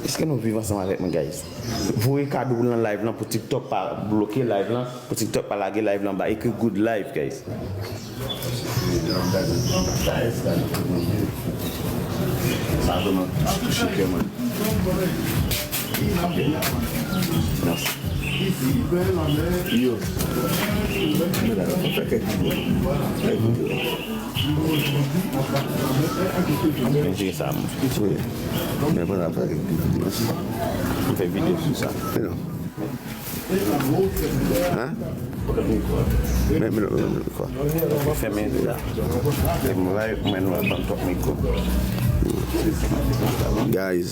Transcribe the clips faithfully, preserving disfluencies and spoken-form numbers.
Èske nou viv ansanm avèk mwen, guys? Voye kado nan live lan pou TikTok pa bloke live lan, pou TikTok pa lage live lan ba. Ekri good live, guys. Sa vrèman touche kè mwen. Mèsi. Yo. Fè kèk videyo. Fè videyo. Men jere sa, monchè. Wi. Men pandan ap fè kèk videyo. M fè videyo sou sa. Men non. Hein? Men, men, men, men, kwa? Fèmen la. Fèmen la, mwen, nou ap ban twòp mikwo. Guys,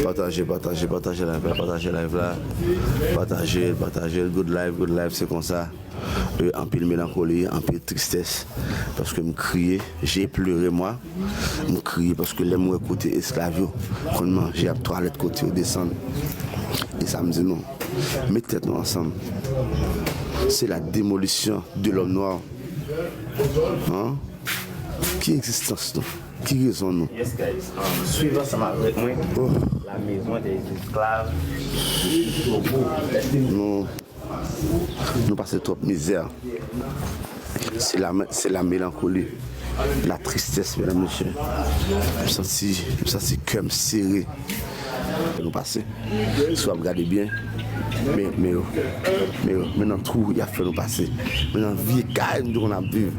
pataje, pataje, pataje live la, pataje live la. Pataje l, pataje l, good live, good live, se konsa. Euh, anpil melankoli, anpil tristès, paske m kriye, j'ai pleuré moi. M kriye paske lè m wè kote esklav yo konn manje ap twalèt kote yo desann. E sa m di nou, met tèt nou ansanm. C'est la démolition de l'homme noir. Hein? Ki egzistans nou? Ki rezon nou? Yes, guys. Um, swiv ansanm avèk mwen. Oh. La maison des esclaves de Togo. Nou Nou pase twòp mizè. Se la, se la melankoli, la tristès, medam, mesye. M santi, m santi kè m sere. Nou pase. Si w ap gade byen, men, men yo, men yo, men nan twou y ap fè nou pase. Men nan vye kay nou te konn ap viv.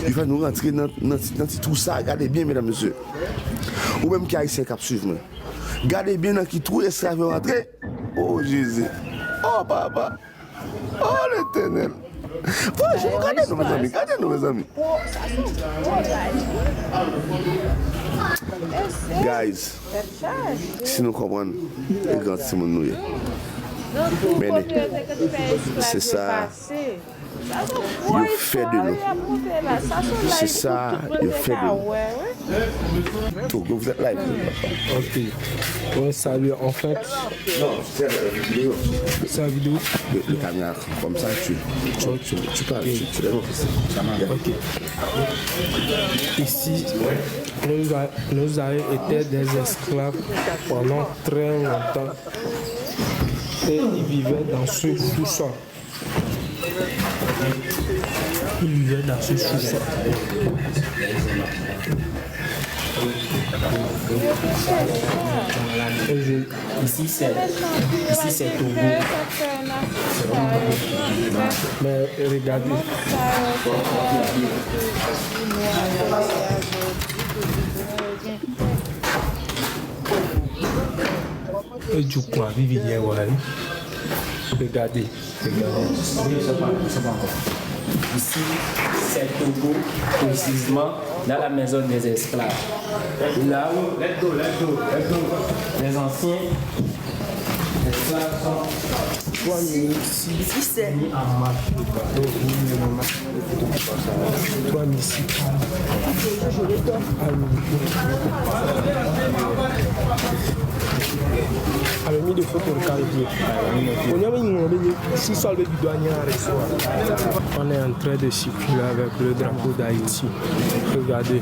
Yo fè nou rantre nan, nan, nan ti twou sa. Gade byen, medam, mesye. Ou menm ki ayisyen k ap swiv mwen. Gade byen nan ki twou esklav yo rantre. O Jezi. O Papa. O Letènèl. Franchman, gade nou, mezanmi. Gade nou, mezanmi. Guys, si nou konprann, e gran timoun nou ye. Men, se sa. Yo fè de nou. Se sa, yo fè de nou. Togo, vous êtes live. Ok. Ouais, salut, en fait. C'est la vidéo. Le, le caméra, comme ça, tu, tu, tu, tu parles, tu, tu les montres ici. Ça marche. Ok. Ici, nos, a- nos aïeux étaient des esclaves pendant très longtemps et ils vivaient dans ce sous-sol. Il vivait dans ce sous-sol. Et je- Ici, c'est, ici, c'est Togo. Mais regardez. E di w kwa, vivi yè wè. Regardez. Ici, c'est Togo, précisément dans la maison des esclaves. Là où les anciens esclaves sont mis en marche. Alo, mi de foto l ka rive. Kounye a, men yon, men yon, si sòl, baby, dwa ni an reso. On est en train de circuler avec le drapeau d'Haïti. Regardez.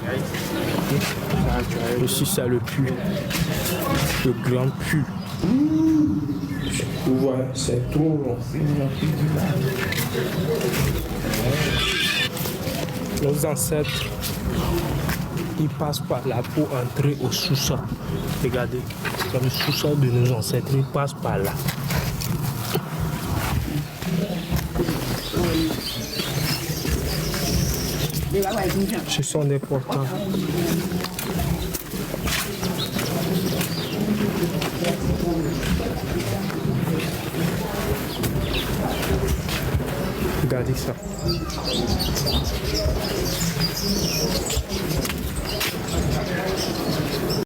Ici, c'est le puits. Le grand puits. Vous voyez, c'est trop long. Nos ancêtres, ils passent par là pour entrer au sous-sol. Regardez, dans le sous-sol de nos ancêtres, ils passent par là. Ce sont des portails. Gade sa.